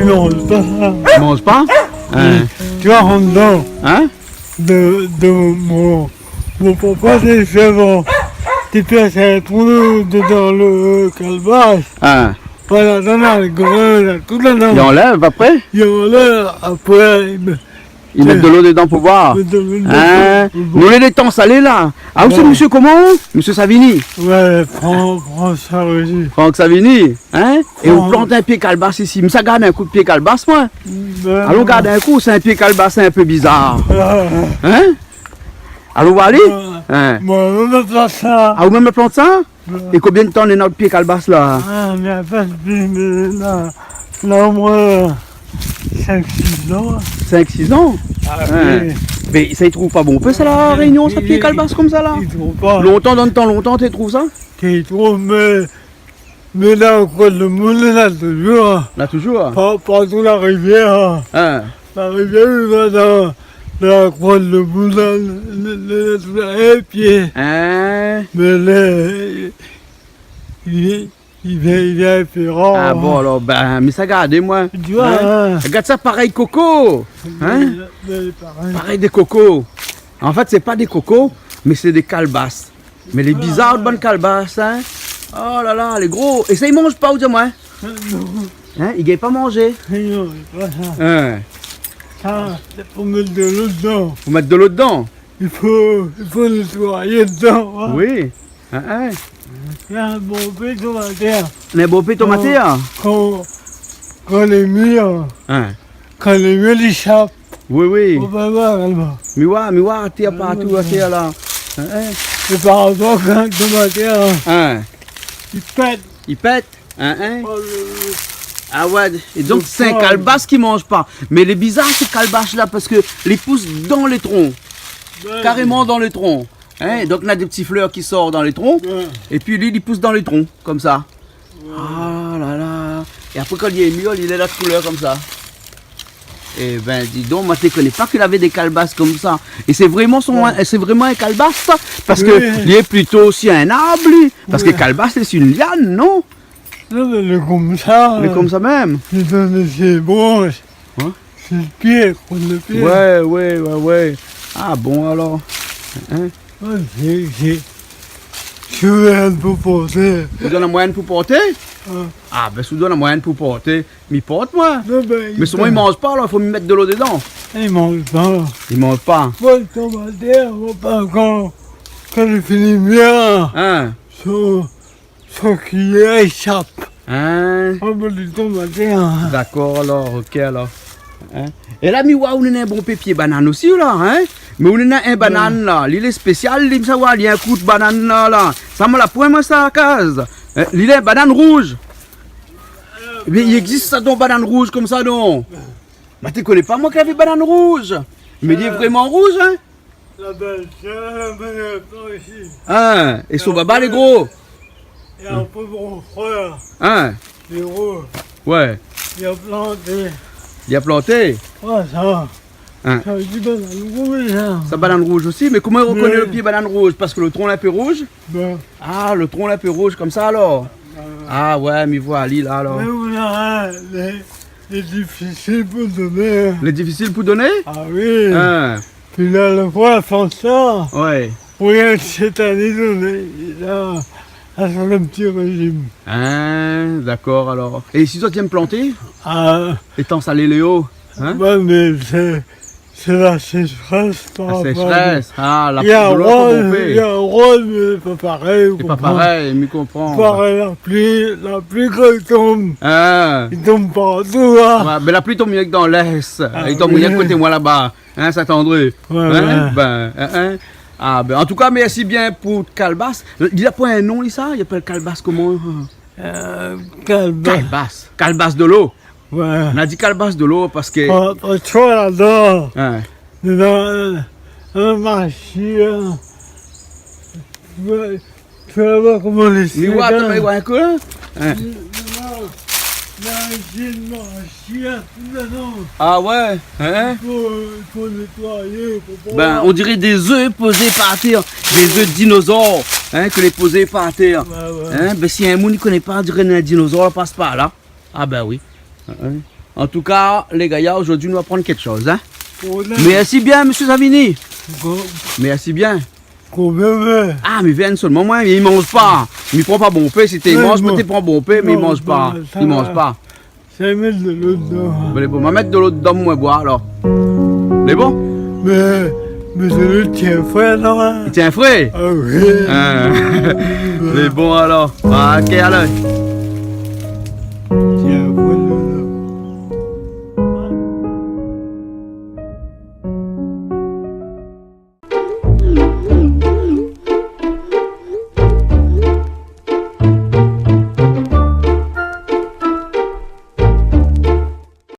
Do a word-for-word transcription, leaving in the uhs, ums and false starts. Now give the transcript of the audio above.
Non, sé pa sa. I manz pa ? Hein ? Ti oi, andan. Hein ? De, de mon, mon papa, sé sèvan. Ti fé in trou dedan le kalbas. Hein ? Voilà, dan la grin, la, tout ladan. I anlèv apré ? I anlèv apré, i mèt I mèt de lo dedan pou boir. Mèt de lo dedan pou boir. Hein ? Nou lé létan salé la. Ah, ou sé mésyé koman ? Mésyé Savini. Ouais, Fran-, Franck Savini. Franck Savini, hein ? É ou plant in pié kalbas isi. Mi sa gard in kou pié kalbas, moin. Alon gard in kou, sé in pié kalbas in pé bizar. Hein ? Alon oir ali ? Moin, moin mèm la plant sa. Ah, ou mèm la plant sa ? É konbien d'tan néna out pié kalbas la ? Ah, mé an fèt, mé, mé la, la omoin sink, sis an. Sink, sis an ? Ah, oui. Mé sa, i trouv pa bonpé sa, La Rényon, sa, pié kalbas konmsa la ? I trouv pa. Lontan, dan le tan lontan, té trouv sa ? Té trouv, mé, mé la, koi, le moun la toujour. La toujour ? Pa, partou la rivièr. Hein. La rivièr i va dan la koi le moun la, le, le, le, le pié. Hein ? Mé le, i, i vien, i vien pé rar. Ah bon, alor, bin, mi sa gardé, moin. Ti oi, hein ? Gard sa, parèy koko. Hein ? Mé, mé parèy. Parèy dé koko. An fèt, sé pa dé koko, mé sé dé kalbas. Mé lé bizar, out bann kalbas, hein. Oh la la, lé gro. É sa, i manz pa, ou di amoin ? Non. Hein, i gingn pa manzé ? Non, sé pa sa. Hein. Sa, sé pou mèt de lo dedan. Pou mèt de lo dedan ? I fo, i fo nétoiyé dedan, hein. Oui. Hein, hein. Néna bonpé tomat. Néna bonpé tomat, hein. Kan, kan, kan lé mir, hein, kan lé mir, li sap. Oui, oui. Ou pé oir, alor. Mi oi, mi oi, atèr partou, atèr la. Hein, hein. É par rapor kan tomat, hein. Hein. I pèt. I pèt, hein, hein. Oh, le, le, le poil. Ah ouais, é donk sé in kalbas ki manz pa. Mé lé bizar, sé kalbas la, parske li pous dan le tron. Ouais. Karéman dan le tron. Hein, donk, néna dé ti flèr ki sort dan le tron. Ouais. Épi li, li pous dan le tron, konmsa. Ouais. Ah la la. É apré, kan li lé mir, li lé lot koulèr konmsa. Ébin, di donk, moin té koné pa ke lavé dé kalbas konmsa. É sé vréman son, sé vréman in kalbas, sa, parske li lé plito si in arb, li. Parske kalbas, sé in liane, non ? Non, mé lé konmsa. Lé konmsa mèm. Li donn sé bransh. Hein ? Sé le pié, koi, le pié. Ouais, ouais, ouais, ouais. Ah bon, alor. Hein ? Ouais, sé, sé, si ou néna inn pou porté. Ou donn amoin inn pou porté ? Ah, bin, si ou donn amoin inn pou porté, mi port, moin. Non, bin, mé solman, i manz pa, alor, i fo mi mèt de lo dedan. I manz pa. I manz pa. Bon, tomat, ou oi pa, kan, kan li fini bien. Hein ? Son, son kiyèr i sap. Hein ? Ah, bin, li tonm atèr, hein. Dakor, alor, OK, alor. Hein ? É la, mi oi, ou néna in bonpé pié banane osi, la, hein ? Mé ou néna in banane, la. Li lé spésial, li, mi sa oir, li, in kout banane, la, la. Sa, moin la poin, moin, sa, la kaz. Hein ? Li lé banane rouz. Mé i égzis sa, donk, banane rouz konmsa, donk. Moin té koné pa, moin, ke lavé banane rouz. Mé li lé vréman rouz, hein ? La bèl-sèr, la bèl-sèr isi. Hein, é son baba lé gro. É apré, mon frèr. Hein ? Lé gro. Ouais. Li la planté. Li la planté ? Ouais, sa. Hein. Sa vé dir banane rouz, sa. Sa banane rouz osi, mé koman i rekoné le pié banane rouz ? Parske le tron lé in pé rouz ? Bin. Ah, le tron lé in pé rouz konmsa, alor. Ah ouais, mi oi ali la, alor. Mé ou néna, hein, lé, lé difisil pou doné, hein. Lé difisil pou doné ? Ah oui. Hein. Pi la, le foi, François. Ouais. Pou rien sèt ané, la, la, sa, sé in ti rézim. Hein, dakor, alor. É isi, zot i èm planté ? Ah. Létan salé lé o, hein ? Ouais, mé sé, sé la séshrès par rapor a... La séshrès, ah, la, de lo la pa bonpé. I aroz, i aroz, mé pa parèy, ou konpran. Sé pa parèy, mi konpran. Parèy la pli, la pli kan i tonm. Ah. I tonm partou, hein. Ouais, mé la pli i tonm rienk dan l'Est. Ah oui. I tonm rienk koté moin laba. Hein, Saint-André ? Ouais, hein, ouais. Bin, hein, hein. Ah, bin, an tou ka, mèrsi bien pou kalbas. Li la poin in non, li, sa ? Li apèl kalbas koman ? Euh, kalbas. Kalbas. Kalbas de lo. Ouais. Nou la di kalbas de lo parske... Pa, pa tro ladan. Hein. Néna, euh, in marshé, hein. Ouais. Fé voir koman lé... Mi oi, atann, mi oi in kou, hein. Hein. Non, non, non, non, non. Ah ouais, hein ? I fo, i fo nétoiyé, i fo pa... Bin, on diré dé zé pozé par tèr, dé zé de dinozor, hein, ke lé pozé par tèr. Ouais, ouais. Hein, bin, si in moun i koné pa, on diré in dinozor la pas par la. Ah bin oui. Hein, hein. An tou ka, lé gayar, zordi nou aprann kékshoz, in. Mèrsi bien, mésyé Savini. Mèrsi bien. Konbien ? Ah, mi vien solman, moin, mi manz pa. Mi pran pa bonpé, si té manz, mi pran bonpé, mé mi manz pa. Mi manz pa. Sa i mèt dolo dedan. Bon, lé bon, ma mèt dolo dedan, moin boir alor. Lé bon ? Mé, mé dolo i tien fré, non, in ? I tien fré ? Ah oui. In. Lé bon alor. Ah, OK, alé.